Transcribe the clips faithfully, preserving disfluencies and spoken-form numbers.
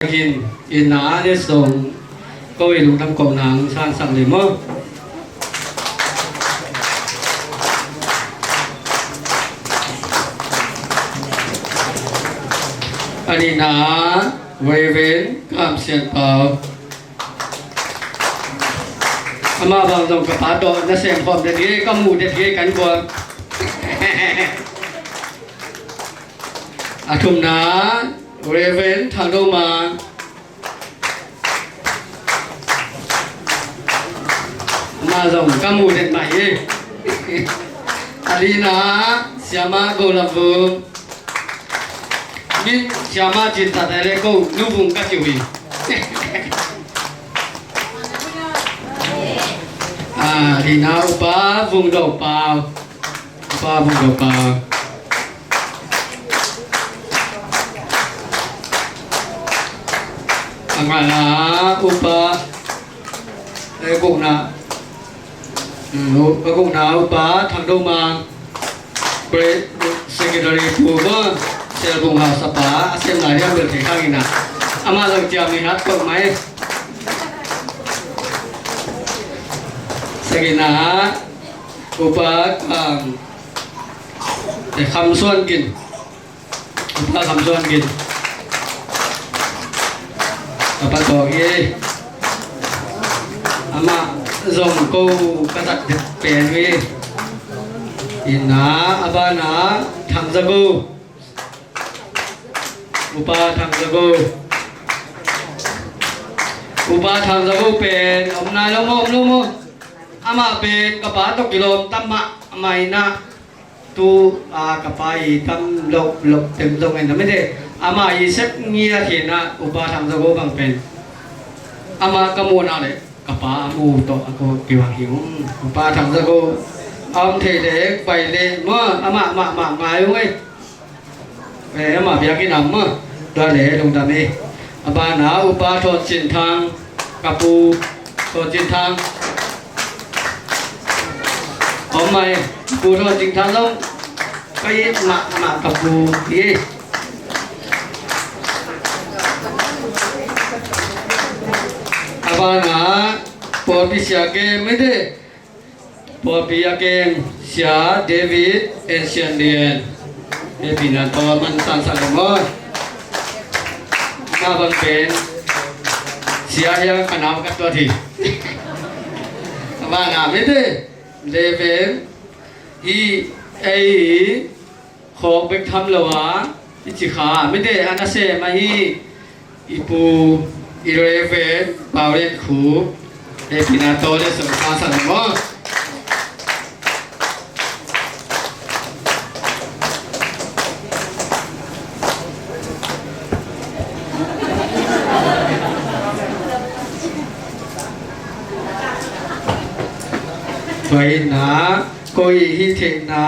Kin ina ne song ko i lungdam ko nang sang sang le mo. Ani na Reverend Kam Sian Pau. Ama bang zong ka pa tawh na sem khawm det hi, ka mu det hi kan kuam. A thumna Reverend Thang Do Mang. Ama zong ka mu den mah hi. A lina Siama Go Lam Vung. Min Siama cin ta te le ko Nu Vung ka kiu hi. A lina Upa Vung Do Pau. Upa Vung Do Pau. A ngana Upa, eh, gukna, mm, u-, a gukna Upa Thang Do Mang, Pre-, Secretary Pu Mo, Selbung Hausapa, a sem lai hiam bel thei khang ina. Ama zong ciam ni hat pok mai. Sagina, Upa, um, eh, Kham Suan Gin. Upa Kham Suan Gin. Ka pa tawh hi. Amah zong ko ka zat pen hi. Ina, a bana Thang Za Go. Upa Thang Za Go. Upa Thang Za Go pen om nai lo maw, om lo maw. Amah pen ka pa tawh kilawm tam mah, amah ina. Tu, a, ka pa i tam lo, lo tem zong en na mite. Ama i sep ngiat hi na Upa Thang Za Go bang pen. Ama ka muhna le ka pa a mu tawh a ko kibang hi ung. Upa Thang Za Go a om thei le pai le maw, ama, ama, ama ngai ung ei. Eh, ama biakinn a om maw. Tua le lungdam ei. A bana Upa Thon Cin Thang. Ka pu Thon Cin Thang. Om mai, pu Thon Cin Thang zong ka it mahmah ka pu hi. A bana pawlpi sia kem mite. Pawlpi a kem sia David and Sian Lian. Hehpihna tawh man sansan lo maw. Mah bang pen sia hiang ka nau ka tuat hi. A bana mite, Reverend hi ei hi. Khawk bek tham lo a i ci kha mite a nasem ahi. I pu i Reverend Pau Lian Khup. Hehpihna tawh le sawm sa sa lo maw. Tua hi na, ko i hi theihna.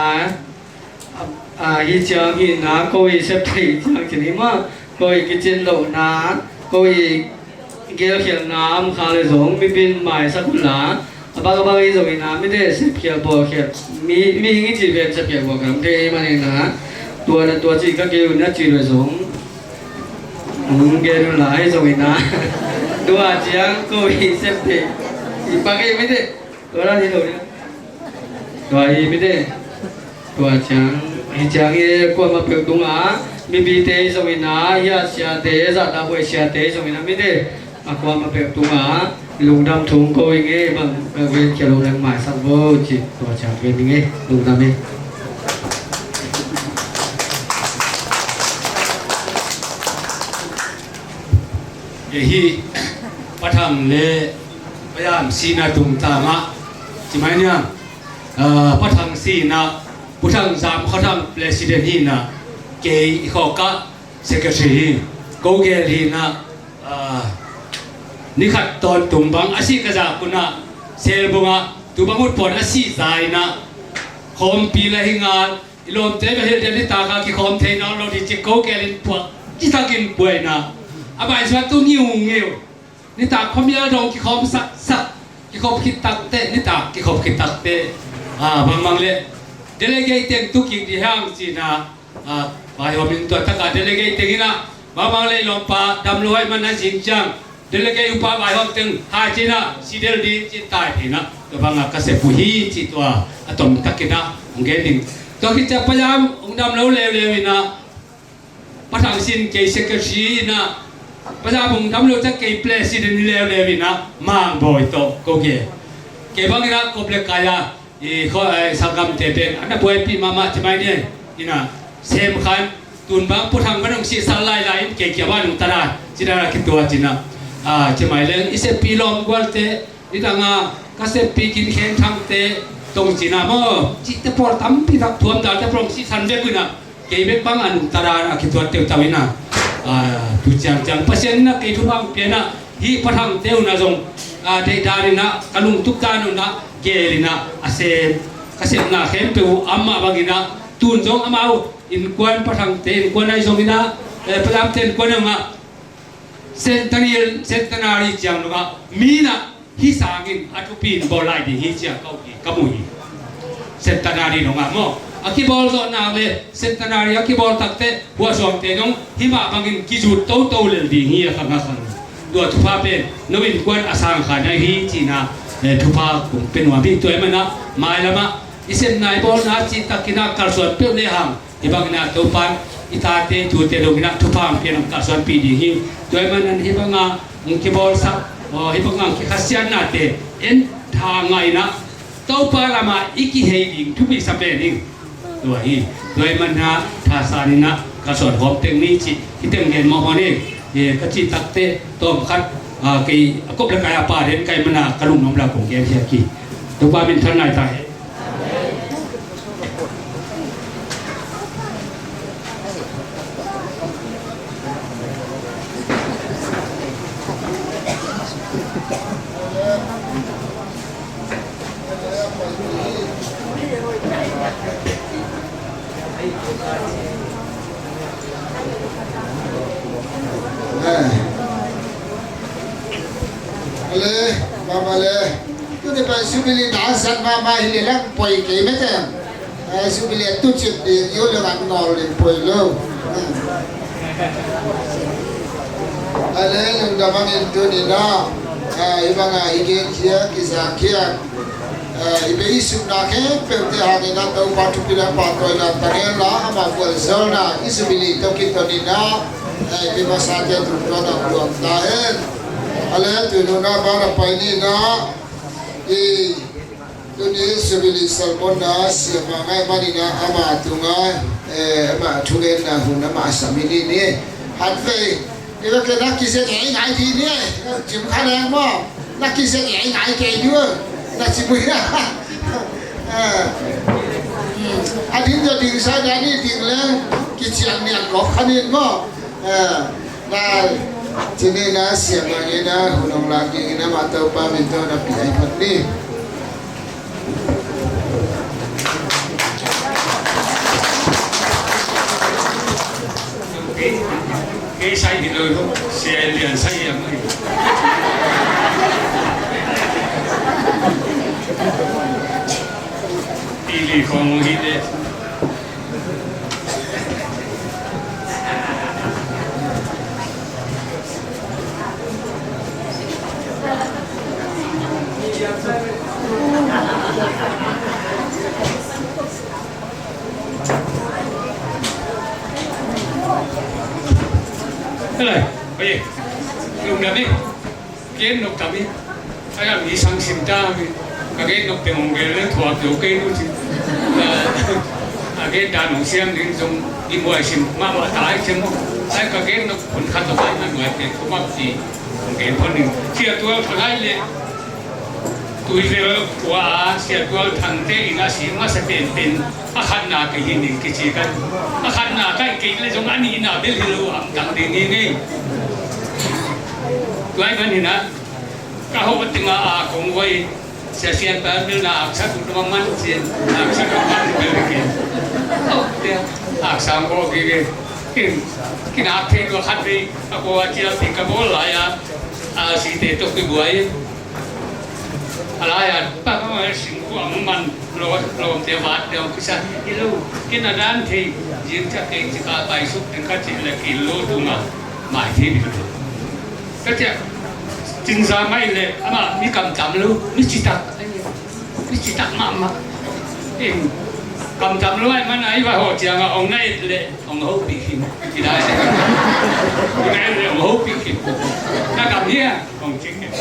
A, hi ciang hi na, ko i sep thei ciang cin hi maw, ko i kicin lohna, ko i gelkhialhna om kha le zong mipi in maisak un la. A bang a bang hi zong hi na, mite sepkhial bawlkhial, mi, mihing i cih pen sepkhial bawlkhial om thei man hi na. Tua na tua cih ka kei un na cih le zong, um, gen un la hi zong hi na. Tua ciang ko i sep thei i pak hi mite. Tua dan hi lo hi na. Tua hi mite. Tua ciang, hi ciang hi kuamah peuh tungah mipite hi zong hi na, hi a siate, zahtak huai siate hi zong hi na mite. A kuamah peuh tungah lungdam thum ko hi nge bang, bang gen khia lo leng maisak vo ci. Tua ciang gen hi nge lungdam hi. Hi hi, Pa Thang le Pa Yam sihna tungtang ah ci mai niam. Ah, Pa Thang sihna, Pu Thang Zam Kha Thang president hi na, kei i khawk ah secretary hi, ko gel hi na, ah, ni khat tawntung bang a sih ka zak un ah, Selbung ah tu bang ut pawn a sih zai na, khawmpi la hi ngal, i lawmte ka hilh dia nitak a kikhawm thei nawn lo ding ci ko gel in puah, ci takin buai na, a baisuak tu ngiungiu. Nitak khuamial dong kikhawm saksak, kikhop khit takte, nitak kikhop khit takte. Ah, bangmang le delegate teng tu kik di hang ci na, ah, vaihawm in tua taka delegate teng in ah, Bangmang lei lawmpa dam lo ahih man a zing ciang delegate upa vaihawm teng hai cinah sidel ding cin tai theinah tua bangah ka sep uh hi cih tua a tom takinah hong gen ding. Tua khit ciah payam hong dam lo leuleu inah Pathang sin kei secretary inah, payam hong dam lo ciah kei president leuleu inah Mang Bawi tawh ko ge. Kei banginah kop le kai a i khaw, eh, sanggamte pen a na buaipih mahmah ci mai ni. Inah sem khan tun bang Pu Thang van hong sihsan lailai in kei kia van hong tana ci dana kituat cinah, ah, ci mai leng i seppi lawm gualte, i danga ka seppi Gin Khen Thangte tong cinah maw, cihte pawl tampi tak thuam dalte pawl hong sihsan vek uh inah kei bek bang a nungta dan a kituat teutau inah, ah, tu ciangciang Pasian inah kei thupha hong pia inah hih Pathangte unah zong, ah, deih dan inah ka lungtup dan unah geel inah a sem, ka sepna khempeuh uh amah bang inah tun zong amau innkuan Pathangte innkuan ahi zong inah, eh, Payamte innkuan ahi zong ah centenary, centenary ciang dongah mi inah hih sangin a thupi in bawl lai ding hi ci-a ka up hi, ka mu hi. Centenary dongah maw, a kibawl zawh nak le centenary a kibawl takte huahsuangte dong hih mah bangin kizut toto lel ding hi a khang a khang. Tua thupha pen no innkuan a sang khan ahi hi cihna, eh, thupha kong pia nuam hi. Tua ahih manah mailamah i sepna i bawlna cih takinah kalsuan peuh le hang hih bangin ah Topa'n i tate i tute dongin ah thupha hong pia in hong kalsuanpih ding hi. Tua ahih manin hih banga hong kibawlsak, aw, hih banga hong kikhasiatnate en tha ngah in ah Topa lamah i kihei ding thupi sa pen ding. Tua hi. Tua ahih manin ah thasan in ah kalsuan khawm teng ni cih hih teng gen mawkmawk ni. Eh, ka cih takte tawm khat, ah, kei a kop le kai a pa den ka hih manin ah ka lungnuam la kong gen hi a ki. Topa minthan nai ta hen. Eh. Ale, mama le. Tuni pen Jubilee na zat mahmah hi leh lang poi kei mete. Eh, Jubilee a tucip ding, yo le ngan nawl ding poi lo. Ale, lungdam hangin tuni na, eh, hih banga i genkhia, kizakkhia, eh, i beisukna khempeuhte hangin a Topa thupi le pahtawina tang hen la, ama vualzawlna i Jubilee tawh kiton in ah, eh, i masate tungtawn a luang ta hen. Ale, tuni hun a ban a pai ni na, i tuni Jubilee sermon na siamah ngaih manin ah ama tungah, eh, ama thugenna hun amah a sam hi ni ni. Hatvei i va ke na kizia ngeingai dih ni. Cim kha leng maw, na kizia ngeingai kei dih uh. Na cim uh hi a. Eh, hmm. A ding dia ding sa dia ni ding leng kiciang niang kop kha ni maw. Eh, na, cini na siamah ngeina hun hong lak dingin amah Topa min tawh na pia hi phot ni. Kei sai hi lo lo, sia lian sai hiam lo. Ili khong hi le. Hello. Oi. Lungdam hi. Gen nop tam hi. Ai, a mi sang sim ta mi. Ka gen nop teng hong gen le thuak zo kei nu ci. A gen dan hong siam ding zong i muai sim mahmah ta hi ci maw. Ai, ka gen nop hun khat tawh ai, a nuai pen ko mah ci. Hong gen phot ding. Sia tual khat ai le. Tuivel kua a Sia Tual Thangte in a si masa penpen a khatna kei hi ning kici kan. A khatna kai kei le zong a nihna bel hi lo, a tang ding hi ngei. Tua ahih manin ah ka hawh tengah a kong voi Sia Sian Pa bel na aksa tuk dong man cin, aksa tuk man bel kin. Aksa ang ko kei kei. Kin, kin ak thei dua khat vei a ko a cia pi ka bawl lai a, a site tuk pi buai. A lai-ah pa ka man singkhuang man lawmte vatte hong kisa hi lo. Kin a dan thei zing ca kei cika paisuk ding ka cih le kei lo tunga Mai thei ding. Ka ciah, Cin Za mai le, amah mi kamtam lo, mi citak. Mi citak mahmah. Eng, kamtam lo ai man ai va ho ciang a ong na et le, ong hopih khin. Ci dai le. Ong na et le, ong hopih khin. Na kam hia, ong cing khin.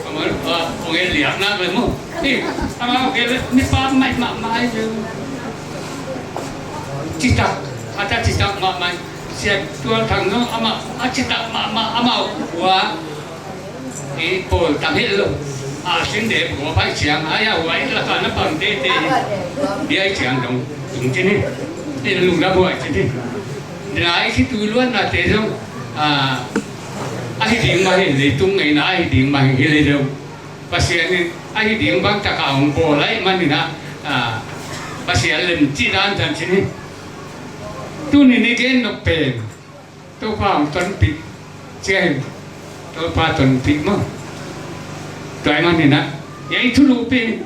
Ong et liak nak le mu. Eng, amah ong et le, mi pa mai mahmah ai le. Citak, a ta citak mahmah. Sia Tual Thang zong amah a citak mahmah amah uh hua i pawl tam het lo. A sin de ko phai ciang a ya hua i laka na pang tete hi. Bia i ciang dong tung cin hi. I lungdam huai cin hi. Dena i khitui luannate zong a hi ding mah hi, leitung ngeina a hi ding mah hi le zong Pasian in a hi ding bang taka hong bawl lai manin ah Pasian lem cih dan tan cin hi. Tuni ni gen nok pen Topa hong tonpih ciah in, Topa tonpih maw? Tua ahih manin ah ya i thulu pen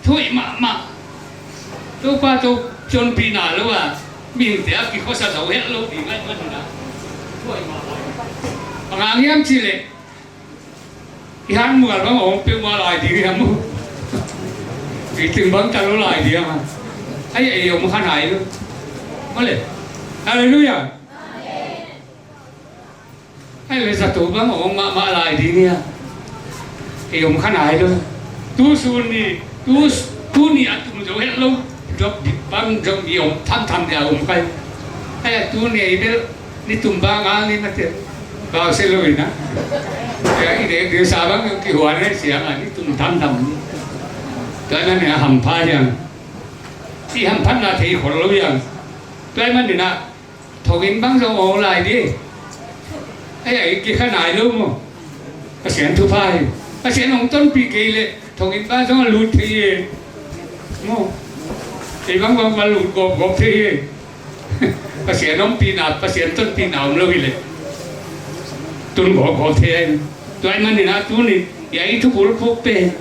thuih mahmah. Topa to tonpihna lo a mihingte a kikhosa zo het lo ding ahih manin ah thuih mahmah. Bang hang hiam cih leh i han mual bang a om peuhmah lai ding hiam maw? I ting bang ta lo lai ding hiam? Ai, ei om kha nai lo. Maw le. Halleluiah. Ai le, zato bang a om mahmah lai ding hiam? Ei om kha nai lo. Tu sun ni, tu, tuni a tum zo het lo. Dok dik bang zong i om thamtham dia om kai. Ai, tuni ei bel Ni tum bang a ni mate. Bau se lo ina. Ya i dek dek sa bang kihuan ne siang a ni tum tam tam ni. Tua na ni a hampha yang. I hamphatna thei khol lo yang. Tua i man ni na. Thonginn bang zong ong lai di. Ai ai kikha nai lo maw. Pasian thupha hi. Pasian hong tonpih kei leh thonginn bang zong a lut thei hi. Maw. Kei bang bang va lut gawp gawp thei hi. Pasian ompihna, Pasian tonpihna om lo hi leh tun gawp gawp thei hi. Tua ahih manin ah tuni ya i thubul phuk pen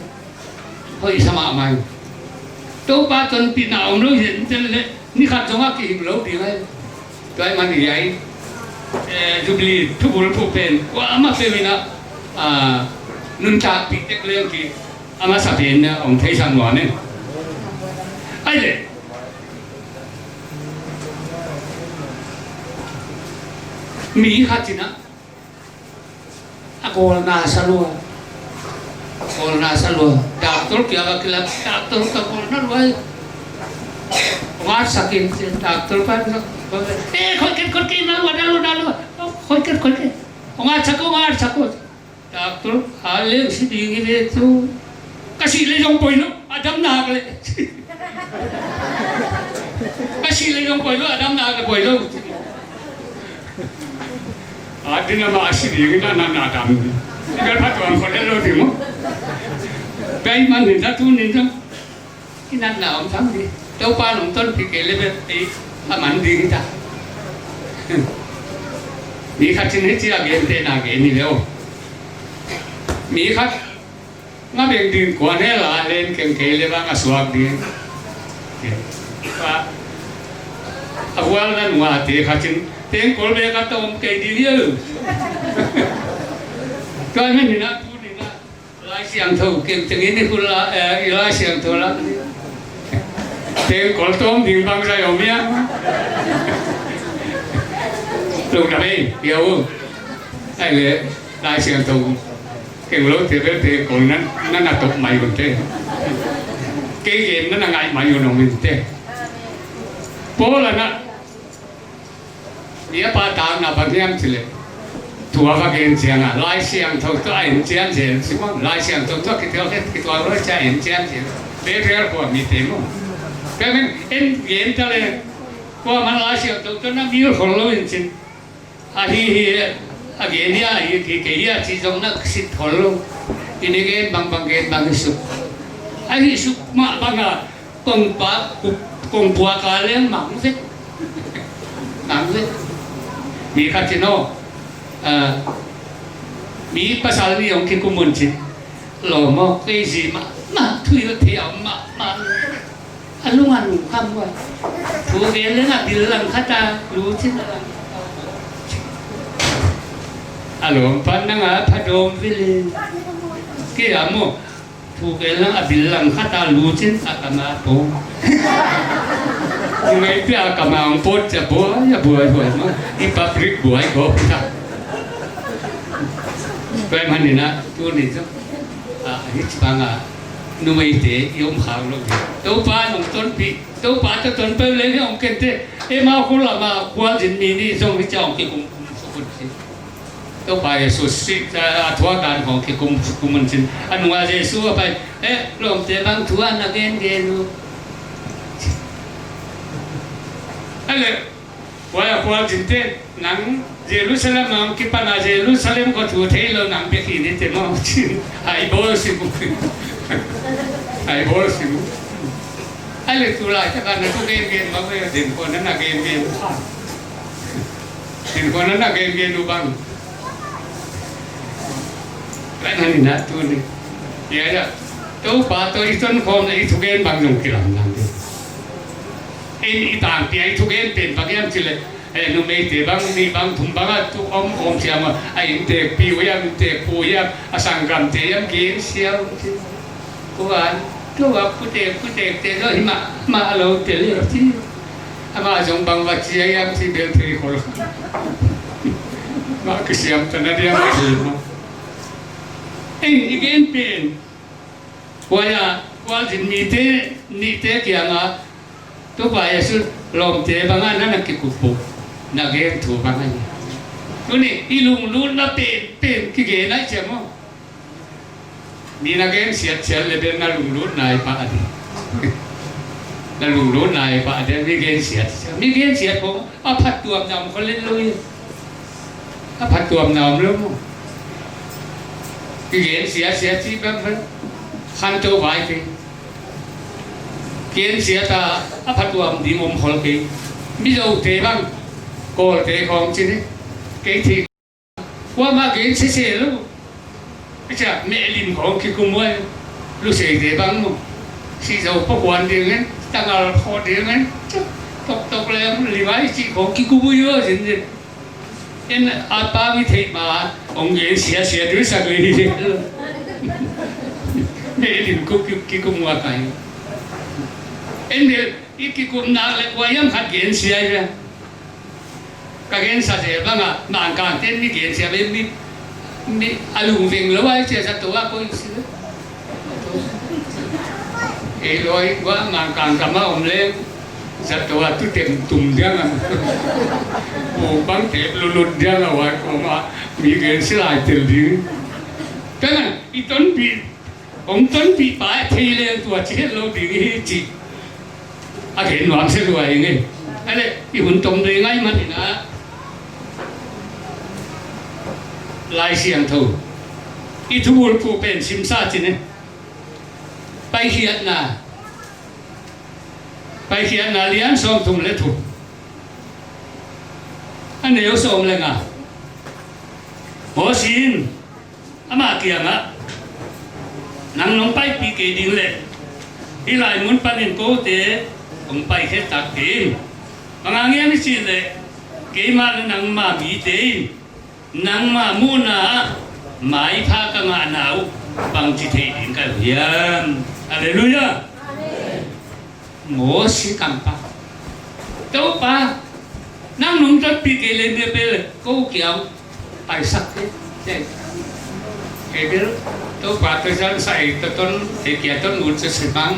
hoih sa mahmah hi. Topa tonpihna om lo hi zen tel leh ni khat zong a kihing lo ding hi. Tua ahih manin ya i, eh, Jubilee thubul phuk pen kuamah peuh in ah, ah, nuntakpih tek leng ki a masa pen na hong theisak nuam in. Ai leh mi khat in ah a kawlna sa lua. A kawlna sa lua. Doctor kiang a kilak, doctor ka kawlna lua hi. Hong at sak in, doctor pa, eh, khoih kei, khoih kei, na lua, na lua, na lua. Khoih kei, khoih kei. Hong at sak ko, hong at sak ko. Doctor, a leng si ding hi ve tu. Ka sih leh zong poi lo, a dam nak leh. Ka sih leh zong poi lo, a dam nak leh poi lo. A ding a ma a si ding hi na na na dam. Ni bel phat tuang khol leh lo ding maw. Bai man ni ta tu ni ta. I natna om tham ding. Topa nong tonpih kei leh bel ei a man ding hi ta. Mi khat in hih ci a gentehna gen hi leh aw. Mi khat nga beng ding kuan hel a len keng kei leh bang a suak ding. A, a hual na nungate khat in tengkol bek a tom kei ding hi. Tua hi ni na tu ni na. Lai Siangtho keng tengin i khut la, eh, i Lai Siangtho la. Tengkol tawm ding bangzah om hiam? Lungdam ei, pia uh. Ai le, Lai Siangtho keng lote bel tengkol na na na tawp mai un te. Kei gen na na ngaih mai un om in te. Paul a na Mi a pahtakna bang hiam cih leh, tua va gen ciangin Lai Siangtho tawh a en cian zen si maw, Lai Siangtho tawh kituak het, kituak lo cia en cian zen. Bethel khua mite maw. Tua men en gen ta leh, kuaman Lai Siangtho tawh na mil khol lo in cin. Ahi hi, a gen hi a, hi kei hi a ci zong na sit khol lo. I na gen bangbang gen bang hi suk. Ahi suk mah bang a, Kongpa, kongpuak a leng mang vet. Mang vet. Mi khat ci no. Ah, mi pasal ni hong kikum un ci. Lo mo, kei zi ma, ma, thui lo thei a ma, ma. A lung a lung kam wa. Thu gen leng a bil lang khat a, lu cin a lang. Lawm pan nang a pha dawm vele. Kei a maw, thuk el lang a bil lang khat a lu cin a kam a pawng. Numei pia a kam a hong pawt cia buai a buai buai maw. I public buai kawp ta. Tua ahih manin ah tuni zong a, hih bang a numeite i om khak lo hi. Topa nong tonpih, Topa tawh ton peuh leng hi hong kente. Emau khua lam a khualzin mi nih zong hih ciang hong kikum kum suk un ci. Topa Jesu sih a thuak dan khawng kikum kum un cin. A nungah Jesu a pai, eh, lawmte bang thu a na gengen uh. A le, khual a khualzinte, nang Jerusalem a hong kipan a Jerusalem khua thu thei lo nang bek hi ni te maw cin. Hai bawl sim uh. Hai bawl sim uh. A le tu laitak a na thu gengen mah ve, din khua na na gengen uh. Din khua na na gengen uh bang. Tua ahih manin ah tuni, ya, ya, Topa tawh i tonkhawm le i thugen bang zong kilamdang ding. In i tangpi a i thugen pen bang hiam cih leh, eh, numeite bang nih bang thum bang a tu om om siam a, a innteekpi uh hiam, innteekpu uh hiam, a sanggamte hiam gensia uh ci. Kua, tua putek putekte zong hi mah mah lo te le ci. Amah zong bang va ci a hiam ci bel thei khol kha. Mah kisiam ta na diam a ci mah. Ei i gen pen, kua a, khualzin mite nihte kiangah Topa Jesu lawmte bangah na na kikup uh, na gen thu bangah hi. Tuni i lunglutna pen pen kigen ai cia maw? Mi na gensiat siat le bel na lunglutna i pah a di. Na lunglutna i pah a di, mi gensiat siat. Mi gensiat kong a phattuamna om kholin lui. A phattuamna om lo maw? Kigensiat siat ci bang bang. Khanto vai kei. Gensiat a, a phattuam ding om khol kei. Mizote bang, Kawlte khawng ci ni. Kei thei. Kuamah gen sese lo. Cia mehlim khawng kikum uh a, Luseite bang maw. Sihzo pakuan ding hen, tangal khawh ding hen, toktok lem limai cih khawng kikum uh a zinzin. En a pa mi theih ma hong gen siasia duisak lei hi. Mehlim kikum uh a kai. En bel i kikum nak le kua hiam khat gensia hi ve. Ka gensa zel bangah Mangkangte mi gensia ve, mi, mi a lungveng lo ai cia zato a koi si ve. Ei loi kua Mangkang kama om leng zato a tu tem tum diang a. Pu bang te lulut diang a wai koma mi gensia lai tel ding. Kana i tonpi Hong tonpih pa thei leng tua ci het lo ding hi ci. A gen nuam se lua hi ngei. A le i hun tom dei ngai man ina Lai Siangtho i thubul pu pen simsa ci ne. Paikhiatna Paikhiatna lian sawm thum le thum a neu sawm le nga. Mawsi in amah kiangah, nang nong paipih kei ding leh hih lai mun panin kote hong paikhiat tak kei in. Bang hang hiam i cih leh keimah le nangmah mite in nangmah muhna ah maipha ka ngahna uh bangci thei ding ka hi hiam? Halleluiah. Mawsi kampa, Topa, nang nong tonpih kei le mia bel ko kiang paisak kei. Kei bel Topa to zan sa ei to ton ei kia ton ut sa se bang.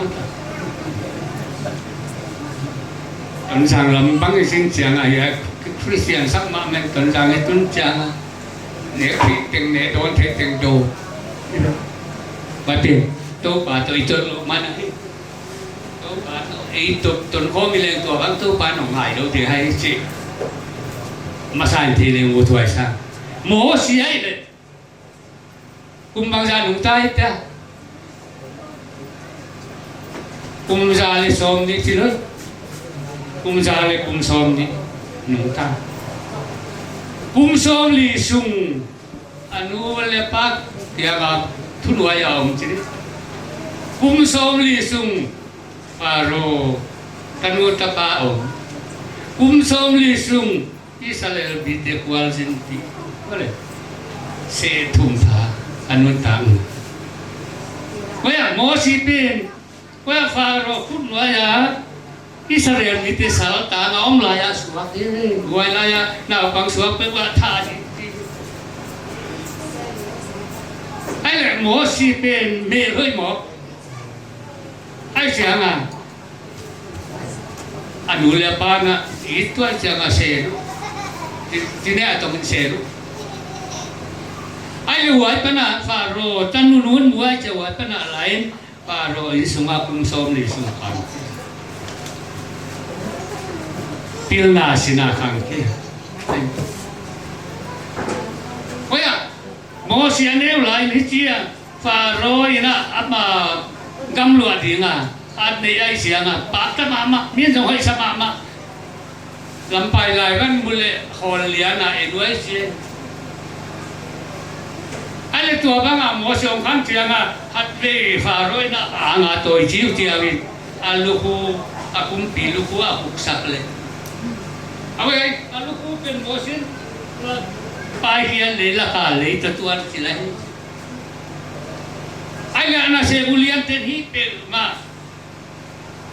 Tonzang lam bang i sin ciang a, Khristian sak mah men Tonzang i tun ciang a, ne thei teng ne don thei teng do. Ba te Topa to i ton lo man a hi. Topa to ei to ton khawm i leng tua bang Topa nong ngai lo te hai ci. Masa in thei leng u thuai sa. Mawsi ai le Kum bangzah nungta hi pia? Kum za le sawm nih ci lo. Kum za le kum sawm nih nungta. Kum sawm li sung a nu le pa kiangah thunuai a om ci ni. Kum sawm li sung Faro tanu tapa a om. Kum sawm li sung Israel mite kual zin ti. Vale. Seh thum tha a nuntak. Koi ah Mosi pen, koi ah Faro khut nuai ah Israel mite saltang a om lai ah suak hi. Guai lai ah naupang suak peuh ah tha hi. Ai le Mosi pen meh hoih mawk. Ai siang a a nu le a pa na i tuai ciang a sel uh. Ti, ti ne a tong in sel uh. Ai le huai pan a Faro tan nunun muai cia huai pan a lain Faro inn sungah kum sawm li sung pan pilna sina khang ki. Koi ah Mosi a neu lai ni cia Faro in ah ama gamluah ding a at nei ai siang a pakta mahmah, min zong hoihsa mahmah. Lampai lai van mu le hawl lian a en uh ai sia. Ai le tua bang a Mosi hong khang ciang a hatvei Faro in ah ang a tawi ciu ciau in a lukhu, a kumpi lukhu a huksak le. A wei a lukhu pen Mosi in pai hian lei lak a lei tatuan ci lai. Ai le a na se bu lian ten hi pel mah.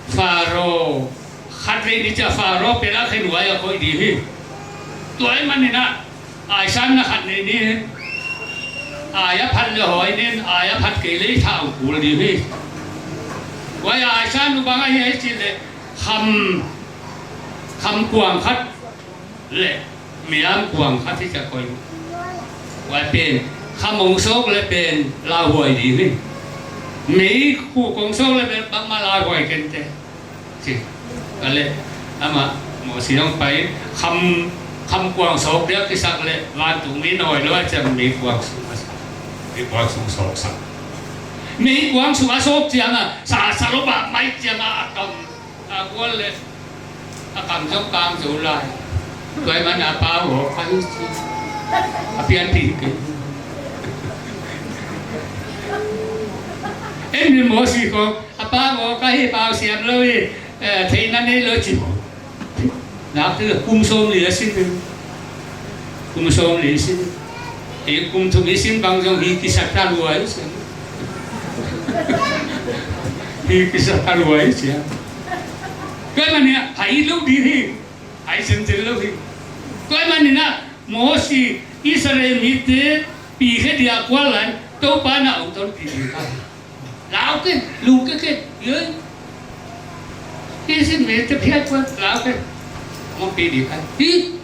Faro khat vei ni cia Faro pel a khen huai a koih ding hi. Tua ai man in ah ai san na khat nei ni. Ai a phat le hawi nin ai a phat kei le i thah uh kul ding hi. Huai ai san uh bang ahi ai cin le kham, kham kuang khat le miam kuang khat hi cia koih uh. Huai pen kham hong sawk le pen lauhuai ding hi. Mei khuk hong sawk le pen bangmah lauhuai kente. Ci ka le amah Mosi hong pai kham, kham kuang sawk dia kisak le vantung mi nawi lo a ciang mei kuang sung a, mei kuang sung sawk sak. Mei kuang sung a sawk ciang a sa sa lo bak mai ciang a a kam a kual le a kam zong kang zo lai. Tuai man a pau aw ka hi ci a pian pin kei. En ni Mosi ko a pau aw ka hi pau siam lo hi. Eh, theihna nei lo ci maw. Nak te kum sawm li a sin. Kum sawm li a sin. Ei kum thum i sin bang zong hi kisa ta lua i sin. Hi kisa ta lua i sin. Tua man hi a, hai lo ding hi. Hai sin sin lo hi. Tua man hi na, Mosi Israel mite pi khe dia kual lai, Topa na ong ton pi ding ka. Lau ken, lung ke ken, yoi. Hi sin mite phiat kual, lau ken. Ong pi ding ka. Hi.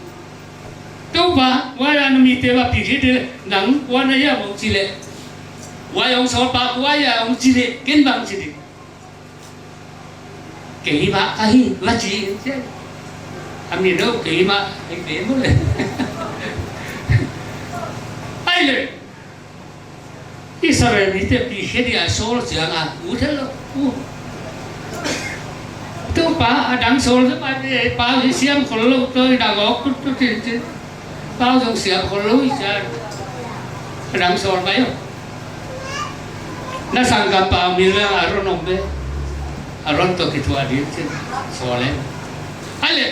Topa, huai a na mite va pi khe ding, nang huai na ya ong ci le. Huai ong sawl pa huai a ong ci le, ken bang ci ding. Kei mah ka hi, va ci in ci. A mi no, kei mah, kei kei mu le. Ai le. Israel mite pi khe dia sawl ciang a, u thei lo, u. Topa, a dang sawl se pa, pa hi siam khol lo, to i dang ok, tu, tu, tin, tin. Pau zong siam khol lo i cian. A dang sawl mai o. Na sanggam pa min le Aron om ve. Aron tawh kithuah ding cin sawl e. Ai le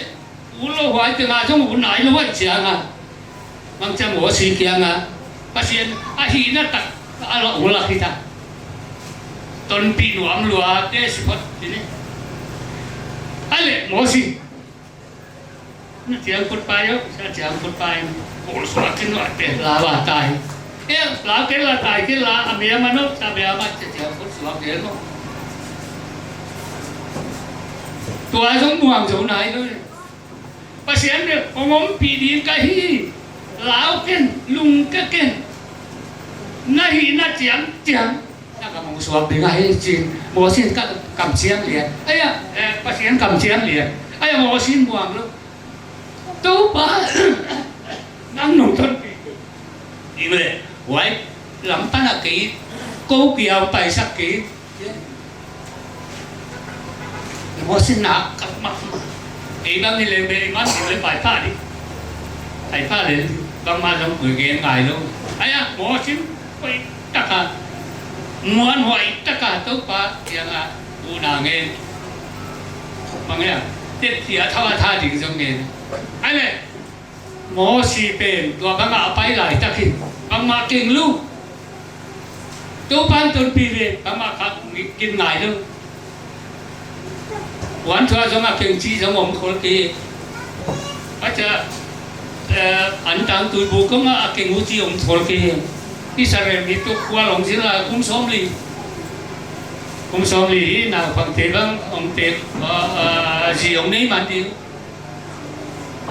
u lo huai teng a zong u nai lo huai ciang a. Mangcia Mosi kiang a Pasian a hihna tak a lo u lak hi ta. Tonpih nuam lua te si phot ti ni. Ai le Mosi. Na ciang kut pai o, na ciang kut pai. Kul suak in nuai pen lau a tai. E, lau ken la tai ken la, a mia ma no, sa mia ma ciang kut suak ken no. Tua zong muang zo nai lo. Pasian bel, hong ompih ding ka hi. Lau ken, lungke ken. Na hihna ciang ciang. Na ka mong suak ding ahi cin, Mosi in ka kamciam lian. Aia, eh, Pasian kamciam lian. Aia, Mosi in muang lo. Topa, nang nong tonpih. Ding le, huai, lam pan a kei, ko kiau paisak kei. Mosi nak kak mahmah. Ei bang hi leng bel i man hi leng pai pah dih. Pai pah leng bangmah zong koi gen ngai lo. Aia, Mosi hoih taka, muan hoih taka Topa kiangah uhna ngen. Bang hia, tep cia thau a tha ding zong ngen. Ai le, Mosi pen tua bangah a pai laitak hi. Bangmah keng lo. Topa'n tonpih ve, bangmah kha gin ngai lo. Puan thua zong a keng cih zong om khol kei. Paca, eh, an tang tuibuk kong a keng uh cih om khol kei. Israel mi tuk kua long zin lai kum sawmli. Kum sawmli hi naupangte bang ong te, eh, eh, zi ong nei man ding.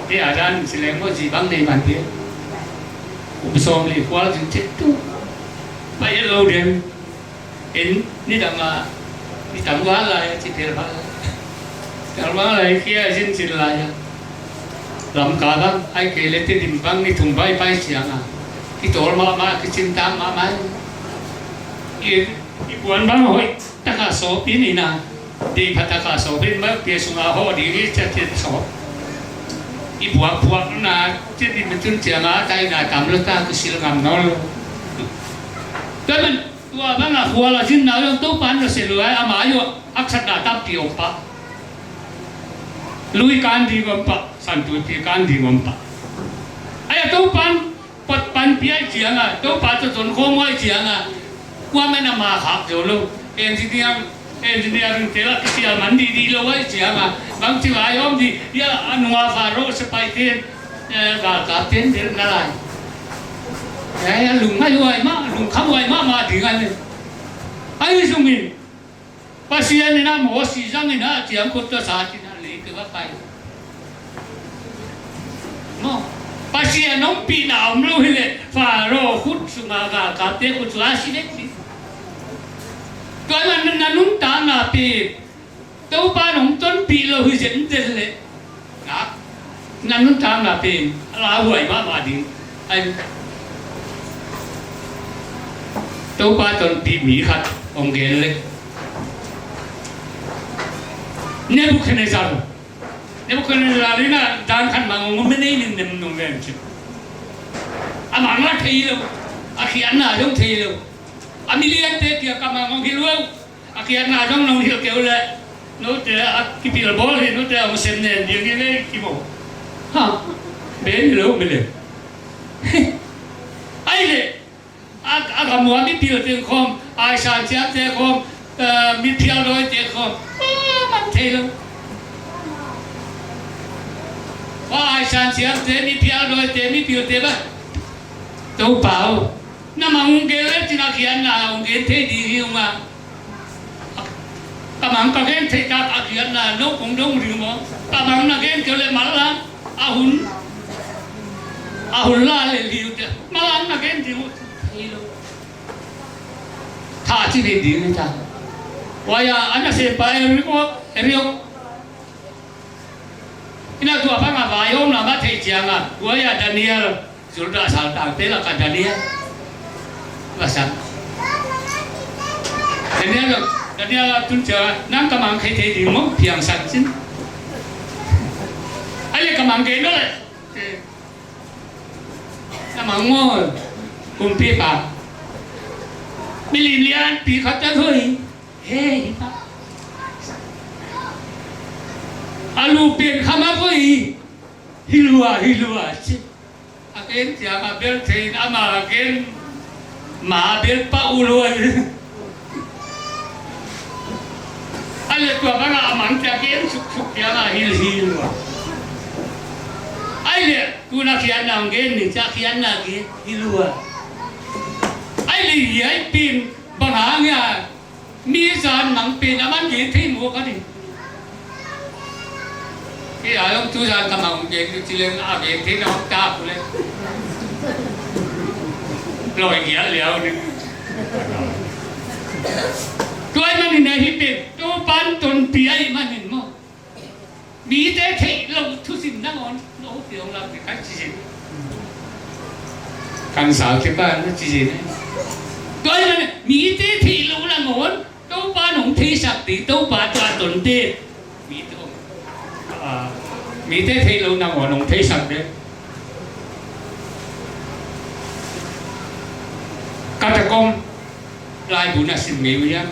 Te a dan ci leng maw, zi bang nei man ding. Kum sawmli khual zin cit tu. Pai lo ding. En nidang a, nitam val lai a ci tel val lai. Tel val lai kia zin cin lai a. Lamka bang, ai kei le Tedim bang ni thum pai pai ciang a. Kitol mahmah, kicin tam mahmah. I, i puan bang hoih taka sawp in ina. Dei pha taka sawp in, ma pia sunga hawh ding i cia cia sawp. I puak puak na, cia di ma cun ciang a, tai na tam lo ta, kisil ngam nawn lo. Tua man, tua bang a khual a zin nau zong Topa na se luai, ama zong haksatna tampi om pah. Lui kan ding om pah, santuipi kan ding om pah. Ai a Topa pan, panpih ai ciang a, Topa tawh zon khawm ai ciang a, kuaman ama khak zo lo. Engineer, engineer in tel a kisial man dih dih lo ai ciang a, bang ci lai om dih, ia a nunga Faro sipai ten, eh, galkap ten del na lai. Ia, ia, lung ngai huai mah, lung kham huai mahmah ding a ni. Ai zong in, Pasian in a Mosi zang in a ciang khut tua sa cin a lei kei va pai. Maw, Pasian ompihna om lo hi leh Faro khut sunga galkapte khut sua si vek ding. Tua man na nuntakna pen Topa nong tonpih lo hi zenzen leh na, na nuntakna pen a lauhuai mahmah ding. Ai, Topa tonpih mi khat hong gen leh Nebuchadnezzar. Nebuchadnezzar in a dan khat mang hong om, mi nei ning nem nong ven cin. A mang la thei lo, a khiatna zong thei lo. A miliante kia ka mang hong hilh lo. A khiatna zong nong hilh kei uh leh note a kipil bawl hi, note a hong sem nen ding hi leh kimaw. Ha, ben hi lo mi le. Ai leh a, a gam ua mipil teng khawm, aisan ciamte khawm, eh, miphial dawite khawm, ah, man thei lo. Ua aisan ciamte, miphial dawite, mipilte bang, Topa aw, na mang hong gen le cin a khiatna hong gen thei ding hi ung a. Ka mang ka gen thei tak a khiatna no kong dong ding maw? Ka mang na gen kei le mal la a hun, a hun la le liu te mal la na gen ding uh thei lo. Tha ci ding ding ta. Waya ana se pa Eric, Eric. Ina tua bang a vai om na ma thei ciang a. Waya Daniel. Zulda saltangte lak a Daniel va sak. Daniel, Daniel a tun cia nang ka mang kei thei ding maw, piang sak cin. Ai le ka mang kei no le. Na mang maw, kumpipa. Milim lianpi khat a hoi. Hei pa. A lu pian kham a hoi. Hi lua, hi lua ci. A gen ciang a bel thei in ama gen ma bel pah uh luai. Ai le tua bang a mang ciang gen suksuk ciang a hil hil lua. Ai le tuna khiatna gen ni ciang khiatna gen hil lua. Ai le hiai pin bang hang ia Mi zan mang pen a man gen thei mu ka ni. Kei a long tu zan ka mang gen tu ci leng a gen thei na ta ku le. Loi ngiat liau ni. Tuai manin a hi pen Topa'n tonpih ahih manin maw. Mite theih loh thusim nangawn no piang lam te kan ci zin. Kan sau te pa na ci zin. Tua hi na mite theih loh nangawn Topa nong theisak ding, Topa tua tonte. Mite, ah, mite theih loh nangawn nong theisak ding. Katakom laibu na sim ngei uh hiam?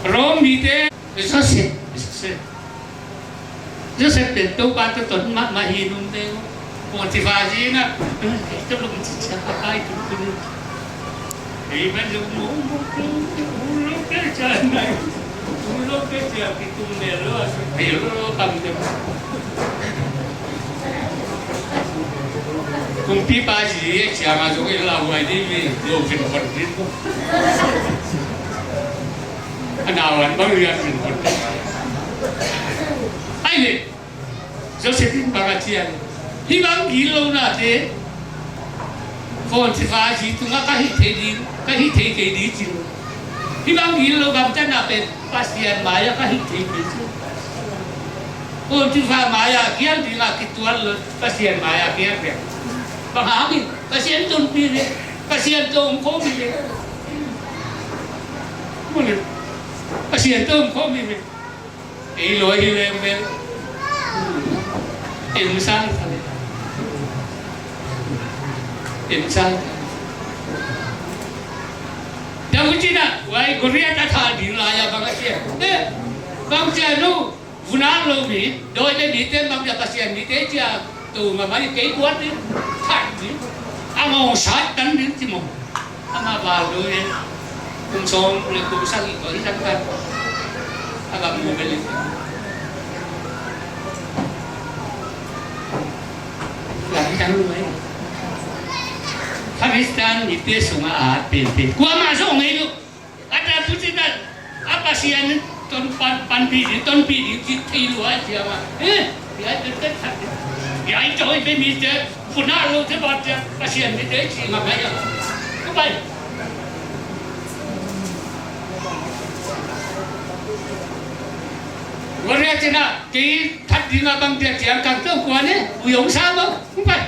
Rom mite Joseph, Joseph. Joseph pen Topa tawh ton mahmah hi nungte uh. Potifar zi na, eh, ito lum ci cia ka kai tu tu ni. Eh, ban lum mo mo tu, tu lum ke cia nai, tu lum ke cia ki tu ne lo, eh, lo lo kam de. Kumpipa zi ye cia ma zo ke la wai di mi, lo fin kon di. Ana wan bang lian fin kon. Ai le. Joseph in bang a ci a, hih bang gilo nate Potifar zi tungah ka hih thei ding, ka hih thei kei ding ci lo. Hih bang gilo gamtatna pen Pasian mai-ah ka hih thei kei ci. Potifar mai-ah kial dingah kitual lo, Pasian mai-ah kial ding. Bang hangin Pasian tonpi ve, Pasian tawh om khawm hi ve. Pasian tawh om khawm hi ve. Ei lua hi leng bel. Ei lua hi leng. Ei lua hi leng. David in a, wai Goliath a thah ding lai-a bang a ci a. Eh, bang ci a no, vun a lo mi, dawi le mite bang ci a Pasian mite ci a, tu ma mai kei kuat ni, thah ni. A ngawng sat tan ding ci maw. Ama val doi in kum sawm le kum sagih tawh hi taktak a gam mu bel in. Gam hi tak lo mai. Khristan mite sungah a at penpen kuamah zong ngei lo. A ta tu ci ta a Pasian in ton pan, panpih ding, tonpih ding ci thei lua ciang a. Eh, ya te te that. Ya i tawi pe mite, puna lo te bat te, Pasian mite ci ngam ngai a. Ka pai. Goliath in a, kei that ding a bang te ciang kang tawh kuan e, u yong sa lo. Ka pai.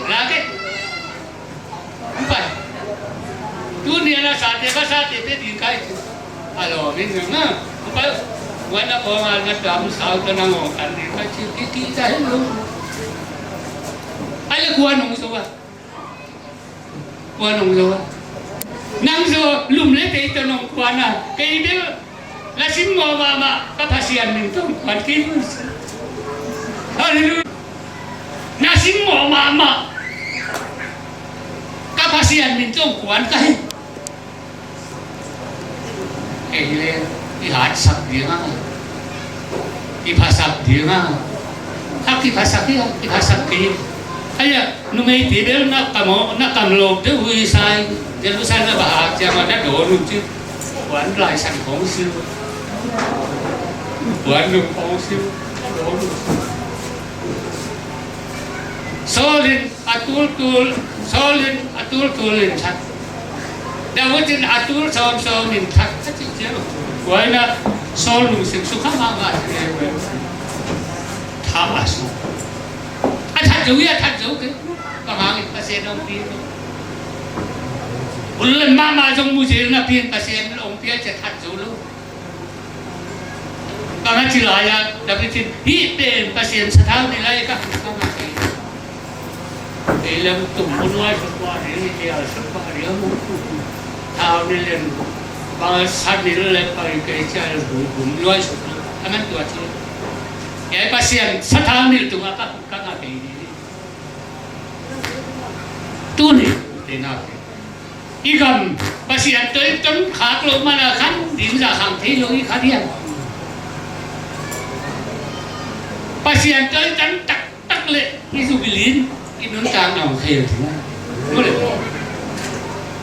Lak e. Pai. Tuni a na sate, ka sate te ding kai tu. A lawm in na. Pai. Wan a kong a na dam sau ta na ngawng kan ding kai ci ki ki ta hen lo. Ai le kua nong so a. Kua nong so a. Nang so lum le tei ta nong kua na. Kei bel Na simmawh mahmah ka Pasian min tawh kuan kei. Halleluiah. Na simmawh mahmah ka Pasian min tawh kuan ka hi. Kei hi le i hatsak ding a, i phasak ding a. A kiphasak hi a, kiphasak kei. Aia, numei pi bel na kam aw, na kam lawk deuh uh hi sa in, Jerusalem a hak ciang a na dawn un ci. Puan laisan khawng sil. Puan lum khawng sil. Na dawn un. Saul in a tultul, Saul in a tultul in that. David in a tul sawmsawm in that a cih ciang. Tua in a Saul lungsim sukha mahmah ci ve. Tha a suk. A that zo hi, a that zo kei. Bang hangin Pasian hong pi. Ullen mahmah zong mu zel napi in Pasian hong pia ci a that zo lo. Bang a ci lai a, David in, hih pen Pasian sathau ni lai ka, ka ngah kei. Ei lam tum mu nuai sa kua ni, ni al sa kua ni mu. Thau ni len, bang a sa ni le pai kei cia le bu, bu nuai sa kua. A man tua ci. Ei Pasian sathau ni tungah ka, ka ngah kei ni. Tuni, te na kei. I gam Pasian tawh i ton khak loh mana khan ding za khang thei lo i kha diam. Pasian tawh i ton taktak le i zubilin i nuntakna hong khel thei. Mu le.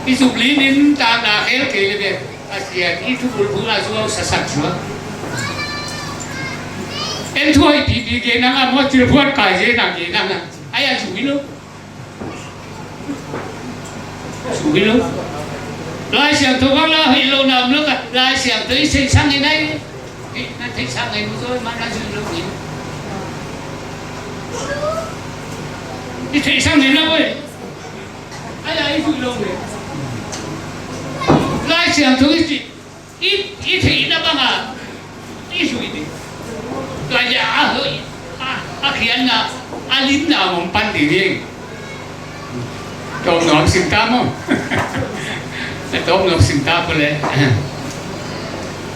I zubilin i nuntakna khel kei le ve. Pasian i thubulbul a zuau sasak zuau. En thuai pipi ke nang a mo tilphuat kai ke nang ke nang a. Ai a zui lo. Sui lo. Lai Siangtho bang la hei lo nam lo ka. Lai Siangtho i theihsang in ai. Hei, na theihsang in zo ma na sui lo in. I theihsang in na boi. Ai ai sui lo in. Lai Siangtho i ci. I, i theihna banga i zui ding. Tua a hoih a, a khiatna a limna hong pan ding hi. Tawm nuam sim ta maw? Tawm nuam sim ta ko le.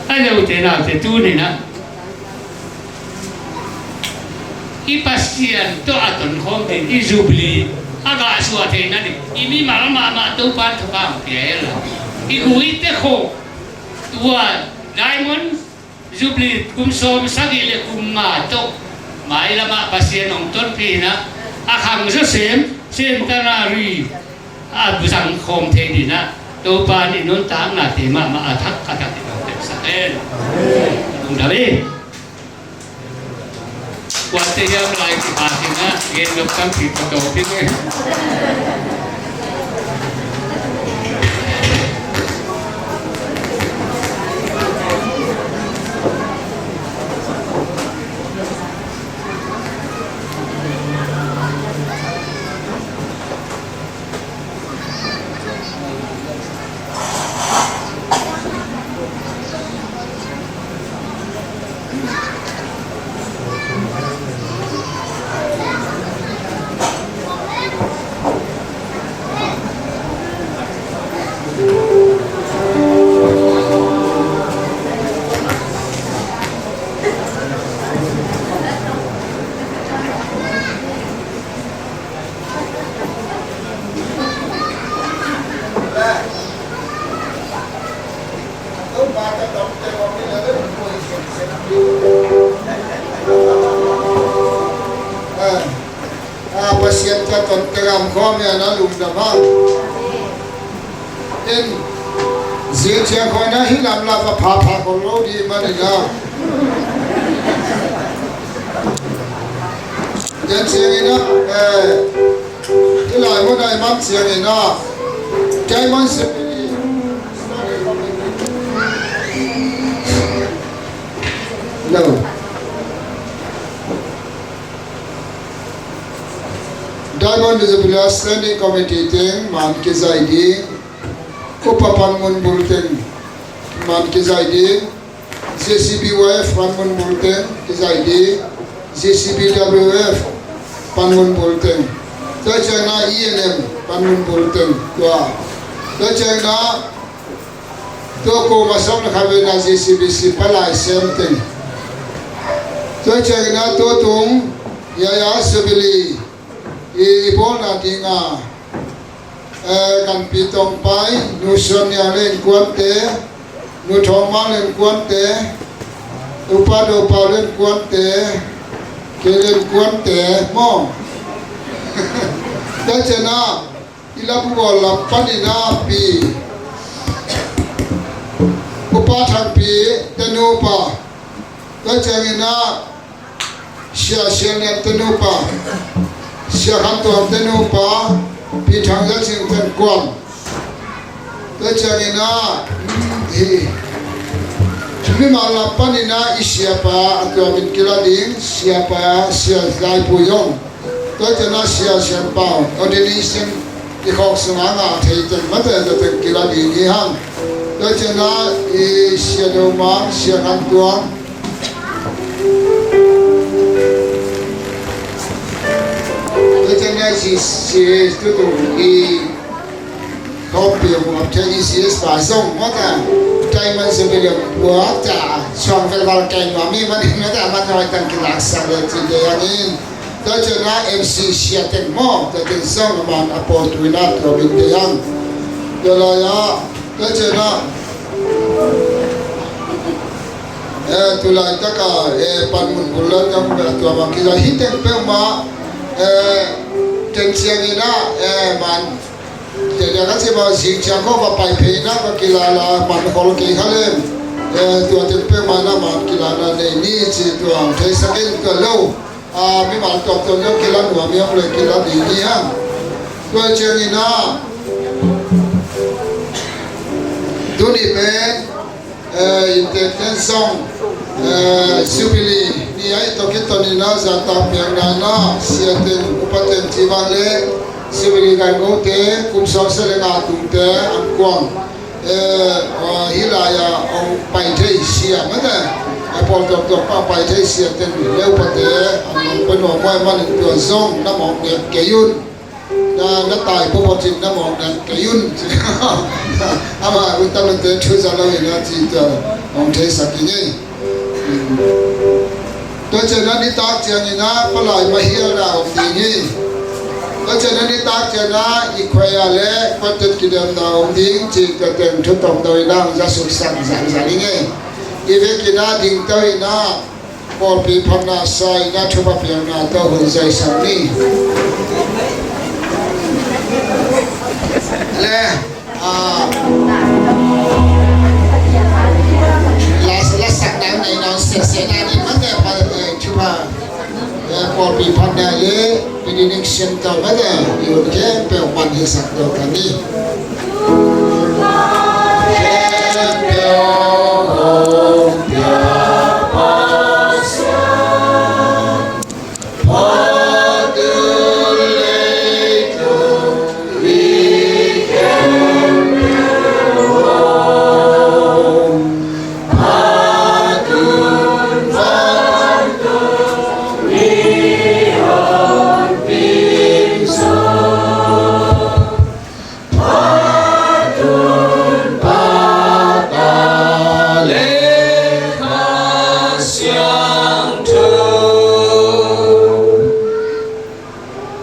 A le ute naute tuni na. i Pasian tawh a tonkhawm ding, i Jubilee a gahsuah theihna ding i mimal mahmah Topa'n thupha hong pia hen la, i gu i tek khawm tua Diamond Jubilee kum sawm sagih le kum nga tawh mailamah Pasian hong tonpih in ah, a khang zawsem centenary a zang khawm thei ding in ah, Topa'n i nuntaknate mahmah a thak a thak in hong tepsak hen. Lungdam hi. Kuate hiam lai kipah in ah, gen nop tampi pawtawp hi. Ah, Pasian tawh tonte gam khawm hi a, na lungdam a. In, zing ciang khawng na hi lam la va pha pha khawng lo ding man in a. Tua ciangin ah, eh, hih lai mun ah i man ciangin ah, Diamond Jubilee. Hello. Diamond Jubilee Standing Committee teng man kizai ding, Upa panmun bul teng man kizai ding, J C B Y F panmun bul teng kizai ding, J C B W F panmun bul teng, tua ciangin ah E N M panmun bul teng, tua, tua ciangin ah tua kua ma sawm le khat ve na J C B C palai sem teng, tua ciangin ah tua tung ya ya Jubilee i bawlna ding a, eh, Kanpi Tawngpai, Nu Suan Niang le innkuante, Nu Thawng Mang le innkuante, Upa Do Pau le innkuante, kei le innkuante maw. Tua ciangin ah i labu bawl lam panin ah Pi Upa Thang Pi te nupa, tua ciangin ah Sia Sian Lian te nupa, Sia Khan Tuang te nupa, Pi Thang Za Cing te innkuan. Tua ciangin ah, mm, hi, mimal lam panin ah i siapa a tua min kila ding, siapa, Sia Zai Pu Yong. Tua ciangin ah Sia Sian Pau, ordination i khawk sungah ngah thei teng mate tua teng kila ding hi hang. Tua ciangin ah i Sia Do Mang, Sia Khan Tuang, tua ciangin ah si, si, tu tu i khawmpi a muap thei i C S pa zong mawk a, Diamond Jubilee puak ta, suang velval kei nuam i man in mawk a, man hawi tang kilaksak le ci de hang in. Tua ciangin ah M C Sia teng maw, tua teng zong a man a pawl tu in ah tua min de hang. Tua lai ah, tua ciangin ah, eh, tu laitak a, eh, panmun bul la tam, eh, tua man kizai hi teng peuhmah, eh, ten ciangin ah, eh, man, te dia ka ci ba zing ciang ko va pai phei na ka kila la man khol kei kha lem, eh, tua teng peuhmah na man kila na nei ni ci tua hong theisak in tua lo. Ah, mimal tuamtuam zong kila nuam i om le kila ding hi hang. Tua ciangin ah, tuni pen, eh, inntekten zong, eh, Jubilee ni ahi tawh kitonin ah zahtak piakna in ah siate, upate ci bang le Jubilee galgote kum sawmsagih le nga tungte an kuang, eh, ah, hih lai-ah hong pai thei sia mate, a pawl tuamtuam pah pai thei siate le upate an hong pia nuam huai manin tua zong na mawk ngiat kei un. Na, na tai pawpaw cin na mawk ngiat kei un. Ama utamante thu za lo in a ci tua hong theisak i ngei. Tua ciangin ah nitak ciangin ah palai mahialna om ding hi. Tua ciangin ah nitak ciangin ah i khuai ah le quartet kidemna om ding ci-in tua teng thu tawmno in ah hong za suksan zahzah ding hi. I vekin ah dingto in ah pawlpi phatna sa in ah thupha piakna tawh hun zaisak ni. Le Ah, la, la sak nang nei nawn siasia na ni mate pa, eh, thupha, eh, pawlpi phatna le benediction tawh mate i hun khempeuh man hisak tawh ka ni. Khempeuh hong pia Pasian.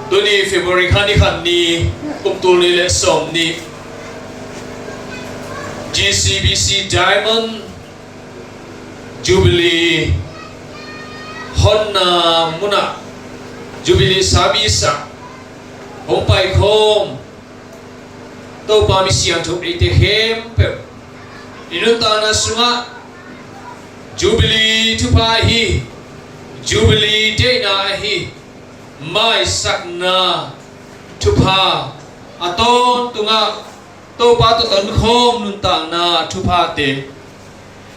Tuni February kha ni khat ni, kum tul nih le sawm nih, G C B C Diamond Jubilee honna munah Jubilee service ah hong paikhawm Topa mi siangtho eite khempeuh i nuntakna sungah Jubilee thupha ahi, Jubilee deihna ahi, maisakna thupha, a tawntungah Topa tawh tonkhawm nuntakna thuphate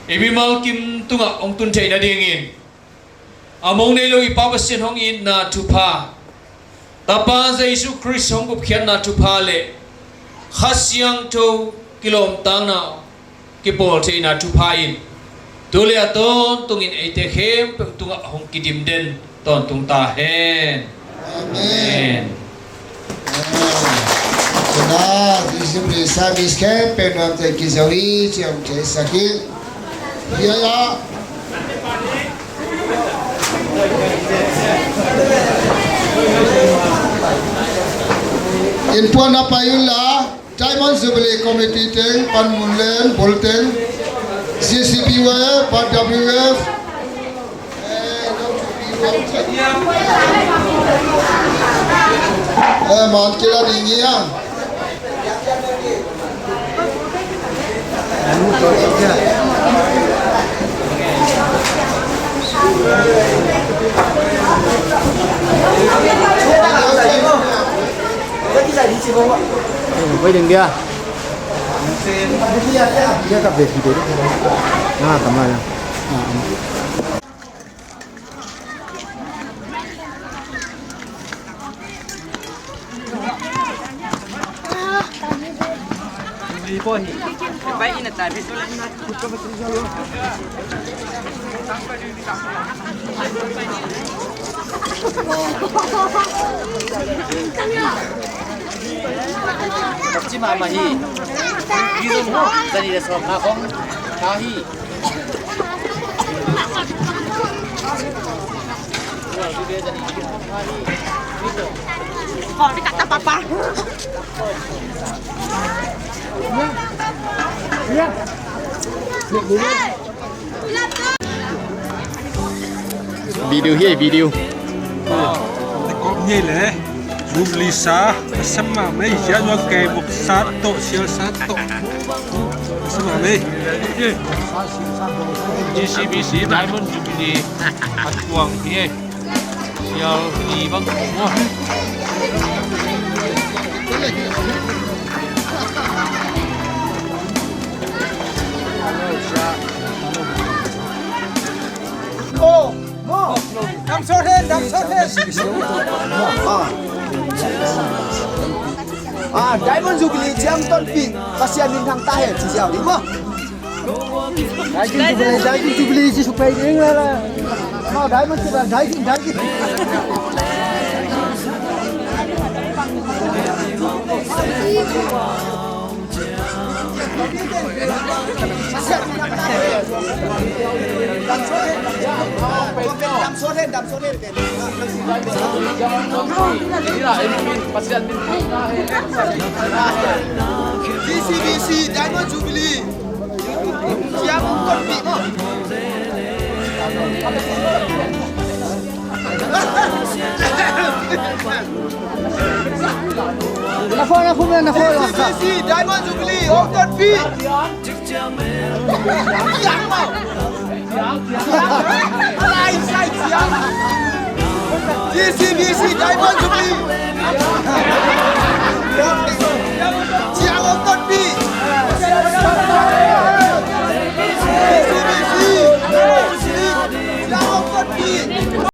i mimal kim tungah hong tun theih nadingin a mong nei lo i Pa Pasian hong itna thupha, Tapa Jesu Khrist hong gupkhiatna thupha le Kha Siangtho kilawmtatna kipawl theihna thupha in tu le a tawntungin eite khempeuh tungah hong kidim den tawntung ta hen. Amen. Amen. Tuna Discipline Service khempeuh nuamte kizo hi ci hong theisak hi. Hiai ah innpuanna pai unla, Diamond Jubilee Committee teng, panmun leng bul teng, C C P Y F, R W F, eh, man kila ding hi a. Waiting dia. Dia tak boleh tidur. Nah, tambah ya. Ci mahmah hi. Zani le sawm na khong ta hi. Video hi, video. Kop ni le. Bum lisa, a sam mahmah ei, sia zuak kei buk sat tawh, sial sat tawh. A sam mahmah ei. G C B C Diamond Jubilee a tuang hi ei. Sial li bang tuang. Oh! Dam sawt hen, dam sawt hen. Ah. Ah, Diamond Jubilee ciang tonpih Pasian minthang ta hen, ci ziau ding maw. Diamond Jubilee, Diamond Jubilee ci suk pai ding la la. Maw, Diamond Jubilee, Diamond, Diamond. G C B C Diamond Jubilee. Siam Tonpih maw? Na phone, na phone, na phone. G C B C Diamond Jubilee, Tonpih. Siam maw? Lai, lai, siam. G C B C Diamond Jubilee.